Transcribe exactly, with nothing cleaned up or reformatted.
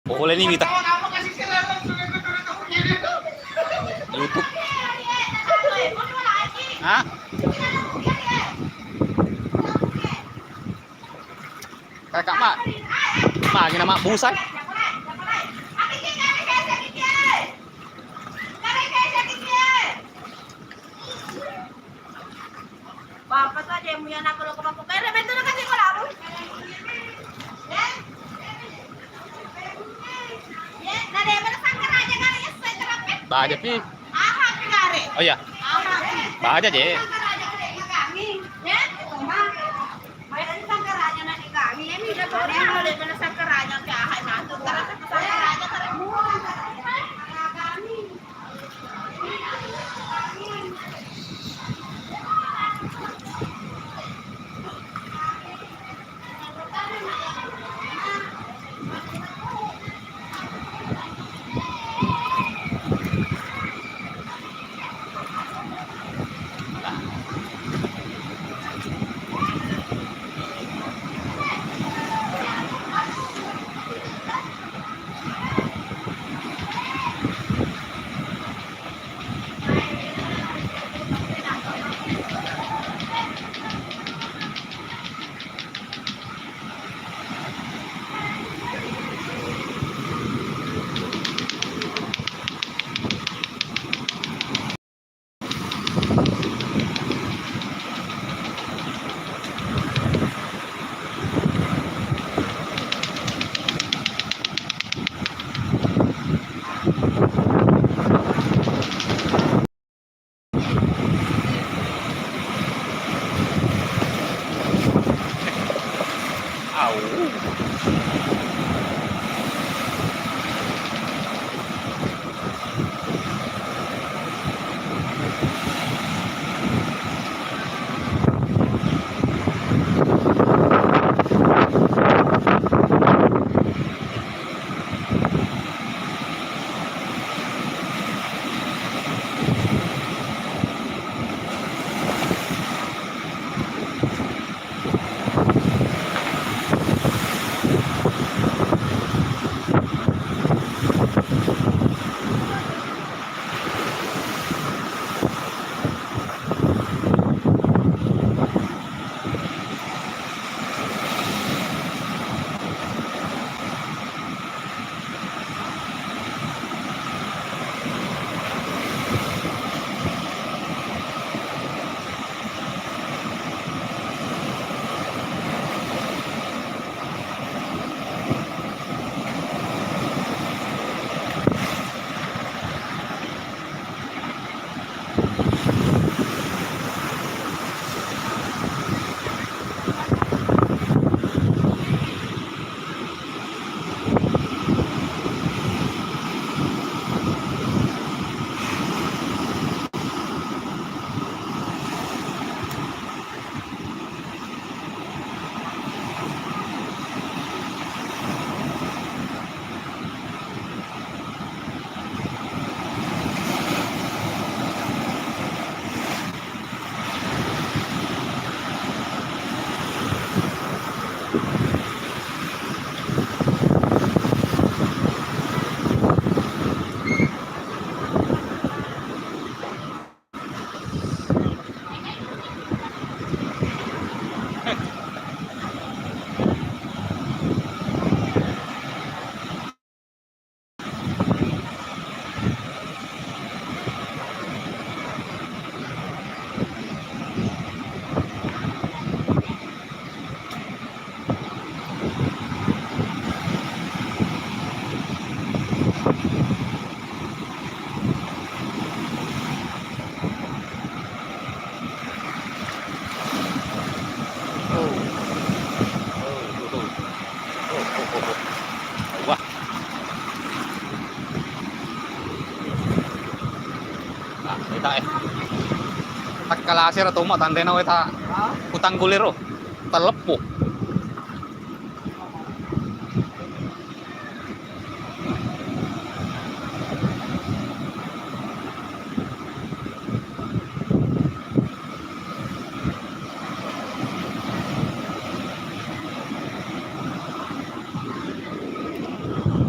Boleh ni mita. YouTube. Hah? Kakak mak, mak gina mak busan. Bapak tuh aja yang punya anak kalau kemampuan kaya betul kan sih kalau aku. Baja pi. Oh iya. Baja je. Au. Oh. Oh, oh, oh. Oh, oh, oh, oh. Wah. Nah, kita eh. Takkalasera tomma tandena weta. Hah? Utang kuliro. Taleppo.